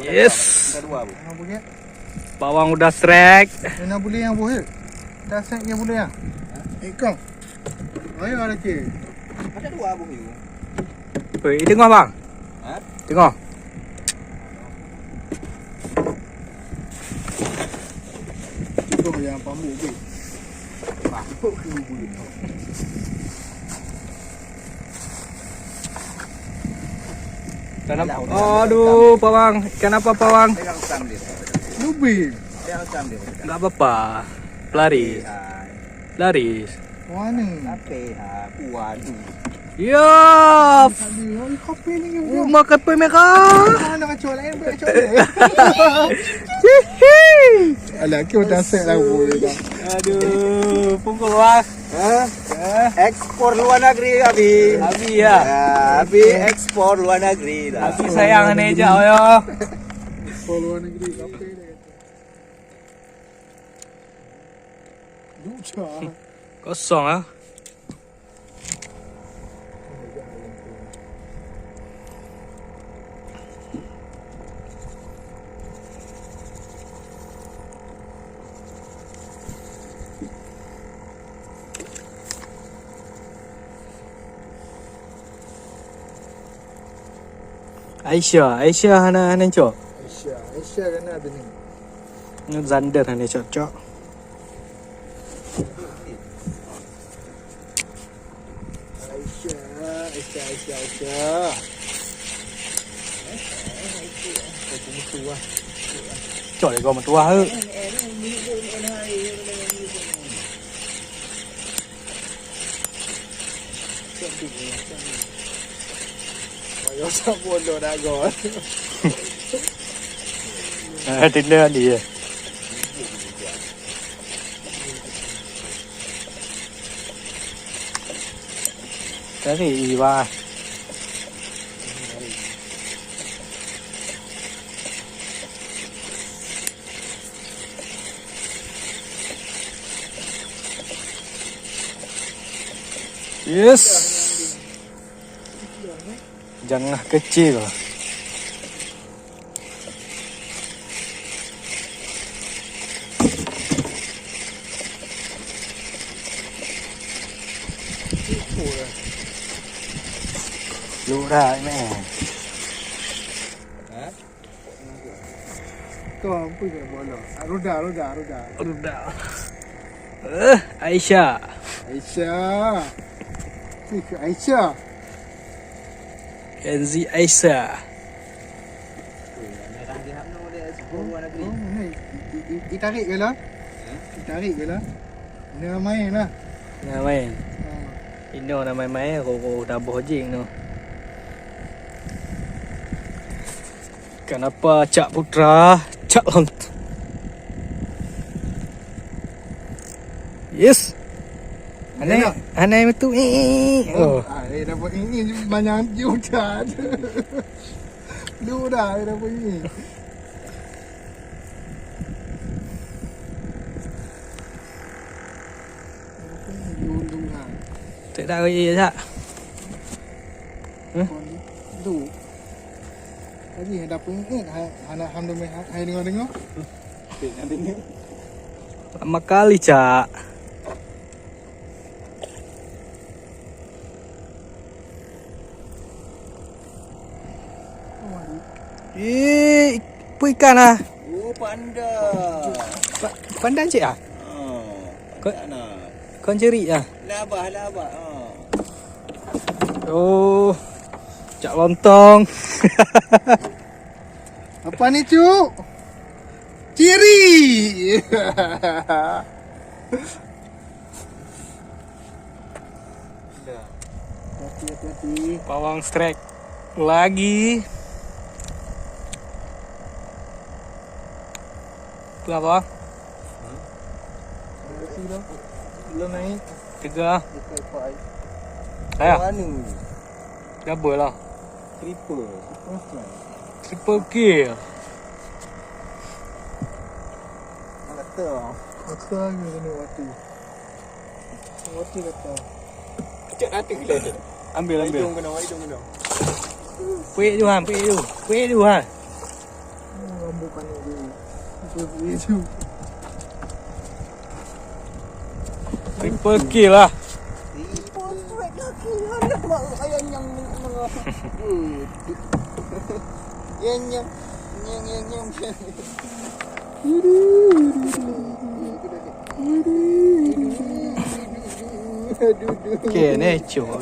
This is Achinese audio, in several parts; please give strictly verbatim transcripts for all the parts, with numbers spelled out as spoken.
Yes. Bawang udah strike. Mana boleh yang boleh? Dah strike yang boleh ya? Ikong. Ayo lagi. Ada dua buah you. Oi, tengok bang. Ha? Tengok. Itu yang pambuk tu. Pambuk ke bubur. Kenapa? Aduh, pawang. Ikan apa, pawang? Pegang sam dia. Lubi. Pegang sam dia. Enggak apa-apa. Pelaris. Hai. Pelaris. Wani. Kape ha, kuan. Ya. Aduh, kopi ni. Rumah kopi merah. Mana kacau lain, buat kacau lain. Hihi. Alah, kau dah set lah, boy, dah. Aduh, pungkul wah. Ha? Ekspor luar negeri, Abi. Abi ya? Ya, Abi ekspor luar negeri dah. Abi sayang ni je, yo. Ekspor luar negeri, kape dia kata. Ducha. Kosong ah. Aisyah, Aisyah hana, hana cok. Aisyah, Aisyah kena bini. Ni zander hana cok-cok. Aisyah, Aisyah, Aisyah, Aisyah. Kau pun meutuah. Cok lé kau meutuah, eh. Ayo, siapa bodoh dah gol. Eh, tindak dia. Tadi iwa. Yes. Jangah kecil. Lurah ni. Kau apa je bola? Roda, roda, roda. Roda. Eh, Aisyah. Aisyah. Ih, Aisyah. Kenzi Aisyah. Oh, oh, ni, i, i, i, i tarik ke lah? I tarik ke lah? Ni main lah. Ni main. Ha. Inoe na main-main, ko, ko, taboh jing noh. Kenapa Cak Putra? Cak Long. Yes. Anai, anai betul. Eh, eh, eh. Oh. Ah, eh, dapat ini banyak juta. Lu dah, eh, dapat ini. Tak ada lagi tak? Huh? Tu. Tadi ada pun eh, hai, hana ham demi hai dengar-dengar. Lama kali, Cak. Eh, apa ikan ah? Oh, panda. Pa-, panda cik ah? Oh, panda. Kon jerik ah? Labah, labah. Oh. Oh, cak lontong. Apa ni, Cuk? Ciri. Hati-hati. Pawang strike lagi. Berapa? Belum naik. Tiga. Saya. Double lah. Triple. Triple kill. Kata. Kata lagi kena mati. Mati kata. Cek nanti kita. Ambil, ambil. Hidung kena, hidung kena. Peuék tu, Han, peuék tu. Peuék tu, Han. Oh, rambutan ni. Peuék tu. Triple kill lah. Triple strike lagi. Alamak, ayah nyang, nyang, nyang. Nyang, nyang, nyang, nyang, nyang. Okey, ni cok.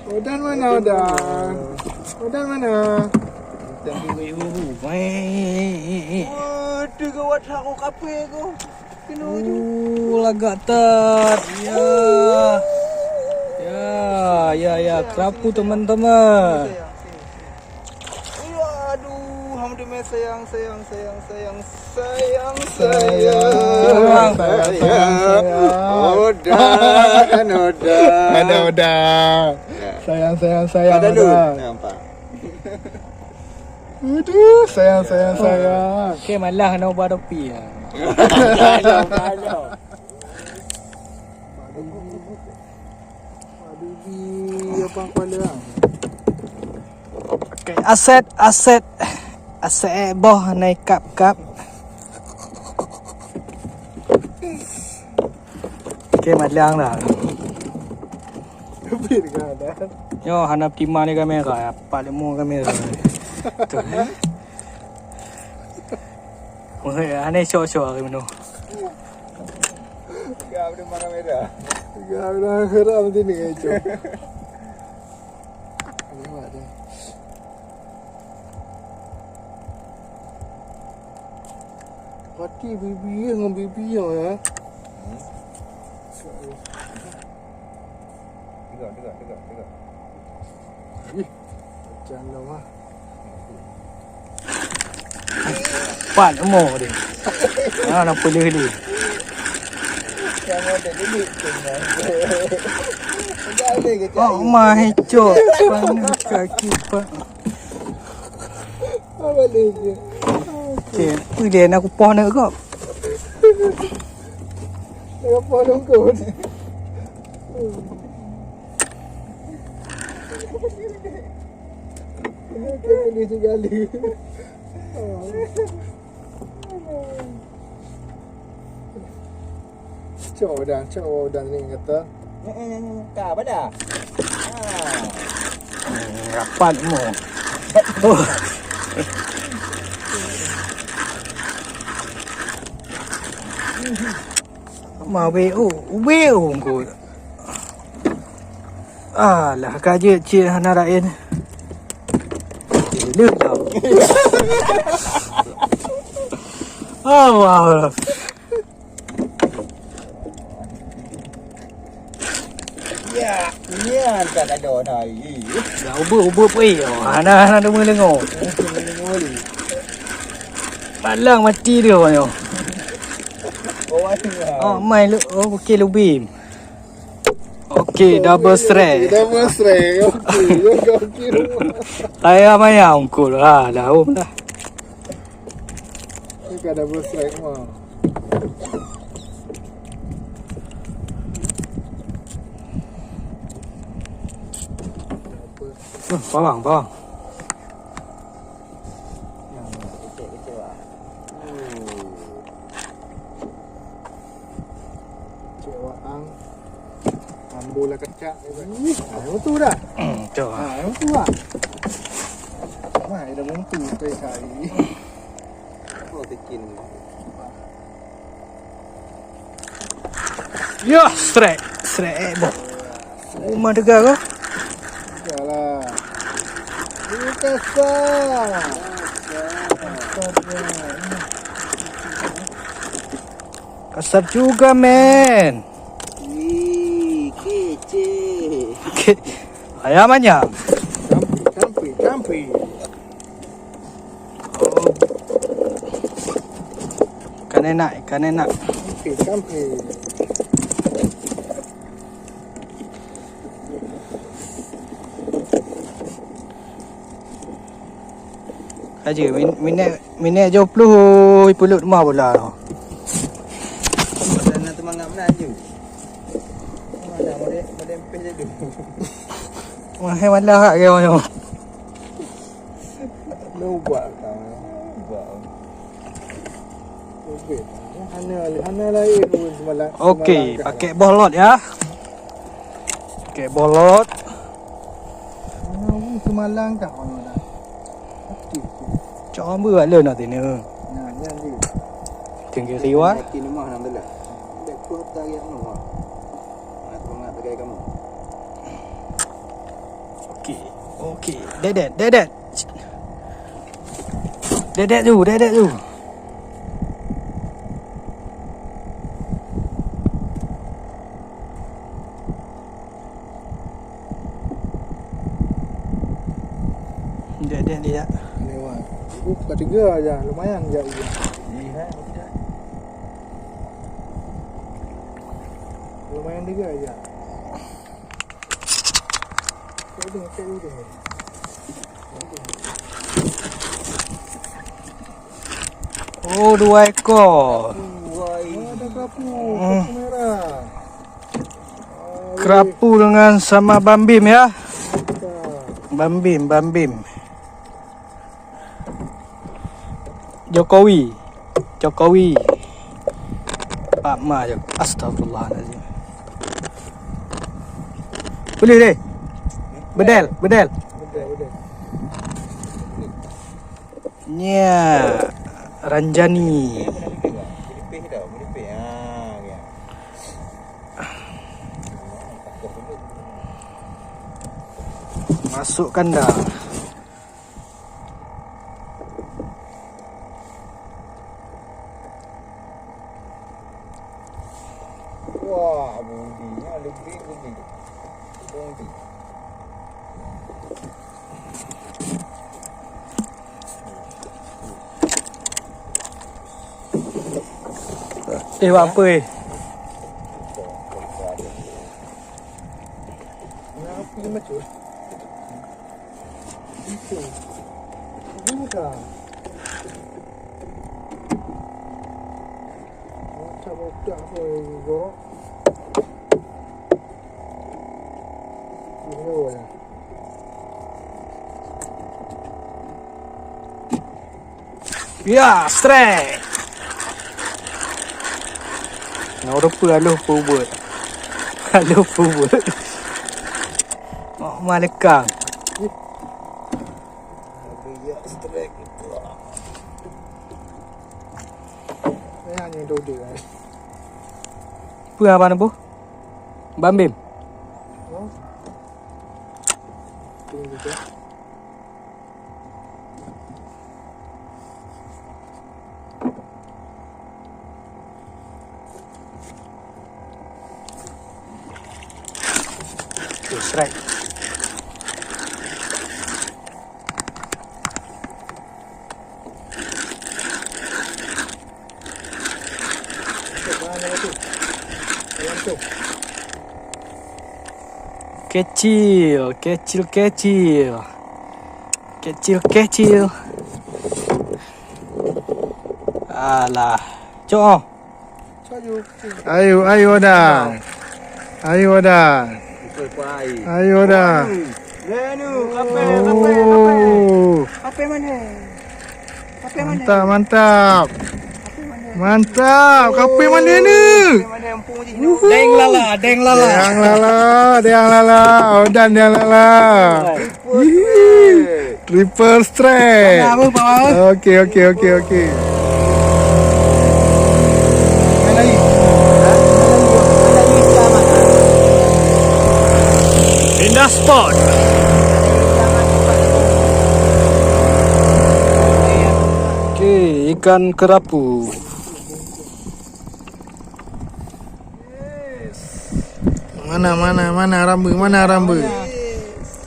Udan mana Udan? Udan mana? Waduh, gawat hak kau kape kau. Kena ju. Uh, lagak tat. Ya. Ya, ya, ya, kerapu teman-teman. Aduh, alhamdulillah, sayang, sayang, sayang, sayang, sayang, sayang, sayang, sayang, sayang. Udah, kan udah. Ada udah. Ya. Sayang, sayang, sayang, ada. Nampak. Aduh, sayang, sayang, sayang. Okey, malah kena ubah topi ya. Aduh, aduh. Aduh, apa kepala ah? Okey, aset, aset. Aset boh naik kap-kap. Okey, malang lah. Lebih dengan ada. Yo, hana terima ni kamera, apa lemu kamera. Tu. Wah, aneh syok-syok hari menu. Gak ada kamera. Gak ada kamera macam ni, cok. Lewat dah. Hati bibi ngon bibi ya. Hmm. Tegak, tegak, tegak, tegak. Ih, macam lama. Pat umur dia. Ha, nak pelih dia. Oh, mah cok. Panas kaki, Pak. Apa lagi? Cik, tu dia nak kupoh nak kau. Nak kupoh nak kau. Kena kena tiga kali. Cok dah, cok dah ni kata. Ka pada. Ha. Rapat mu. Oh. Ma weu, weu ngku. Alah, ka jeuet cit hana laén. Leuh dah. Allah. Ya, nyan tak ada dah. Dah ubeup-ubeup pun eh. Oh, hana, hana deungoe-deungoe. Palang mati dia awak nyoe. Oh, mai lu, oh, okey, lubim. Okey, double strike. Double strike. Okey, okey. Ayam, ayam, ungkul. Ha, dah, oh, dah. Ni ka double strike mah. Huh, bawang, bawang. Yang kecil-kecil lah. Cek waang. Ambo lah kecak. Ha, yang tu dah. Hmm, tu. Ha, yang tu lah. Nah, dah mentu kai kai. Oh, bikin. Ya, strike. Strike, eh, boh. Rumah tega ke? Yalah. Ini kasar. Kasar dia. Kasar juga, men. Wih, kece. Oke. Ayam banyak. Campur, campur, campur. Oh. Ikan enak, ikan enak. Campur, campur. Aja, min-, minit, minit tujuh puluh, oi, pulut mah bola tu. Dah nak temangat menang je. Mana model, model peh je tu. Mahai malah hak kau nyoe. Lubak kau. Lubak. Lubak. Hana, hana lain pun semalam. Okey, semalam kah? Pakai boh lot ya. Pakai boh lot. Hana pun semalam kah orang dah. Okey. Cok ambil bak lôn nanti ni. Nah, ni ambil. Tinggi riwa. Yakin rumah nak belah. Dak kuat tak yang rumah. Nah, semangat sebagai kamu. Okey, okey. Dedet, dedet. Dedet tu, dedet tu. Dedet dia. Lewat. Oh, ketiga aja, lumayan aja. Iya. Lumayan juga aja. Oh, dua ekor. Oh, ada kerapu. Hmm. Kerapu merah. Kerapu dengan sama Bambim ya. Mantap. Bambim, Bambim. Jokowi. Jokowi. Pak Ma Jokowi. Astagfirullahalazim. Boleh deh. Bedel, bedel. Nya Ranjani. Masuk kandang. Wah, bunyinya lebih bunyi. Bunyi. Eh, buat apa eh? Kenapa dia macam? Itu. Buka. Macam otak pun gorok. Ini ya. Ya, strike. Nyoe rupa aloh peubuet. Aloh peubuet. Mak malekang. Ya, strike. Peue haba neuboh? Bambim. Oh. Tunggu je. Okey, strike. Kecil, kecil, kecil. Kecil, kecil. Alah. Cok. Ayo, ayo dah. Ayo dah. Ayo dah. Lenu, kape, kape, kape. Oh. Kape mana? Kape mana? Mantap, mantap. Kape mana? Mantap. Kape mana ni? Kape mana? Empung je. Uhu. Deng lala, deng lala. Deng lala, deng lala. Oh, dan deng lala. Triple strike. Triple strike. Mana apa, Pak? Okey, okey, okey, okey. Main lagi. Ha? Main lagi, main lagi, selamat. Indah Sport. Okey, ikan kerapu. Mana, mana, mana ramba, mana ramba?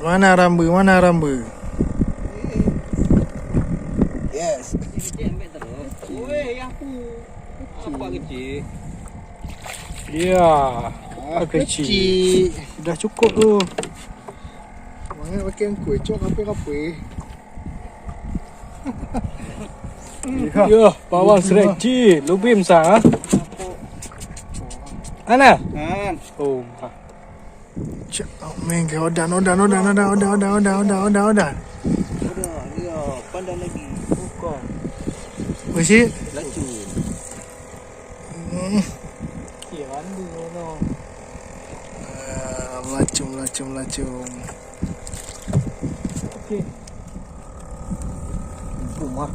Mana ramba, mana ramba? Yes. Weh, yang aku. Apa kecil? Ya, ah, kecil. Kecil. Dah cukup tu. Mangat pakai angkut, cok kape-kape. Ya, bawang strike cil, lubim sa. Ana? Kan. Oh, ha. Cak. Main ke odan, odan, odan. Udah, dia pandang lagi. Bukan. Masih? Laju. Hmm. Okey, randu no. Ah, melacung, melacung, melacung. Okey. Rumah.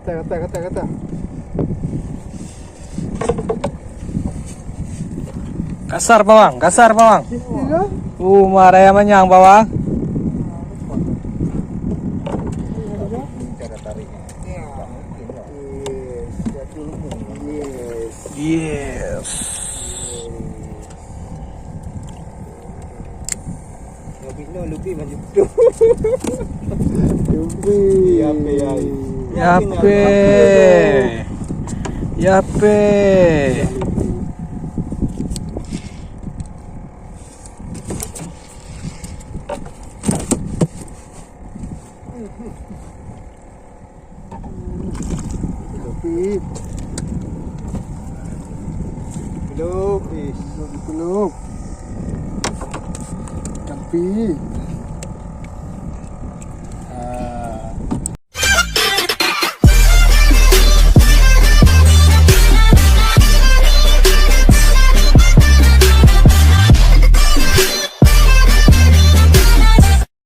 Kata, kata, kata, kata. Kasar, Bawang, kasar, Bawang. Iya. Uh, maraya manyang, Bawang. Yes. Yes. Lebih no, lebih maju. Lebih. Yape, ya. Yape. Yape. Tapi belum, eh, belum, belum. Tapi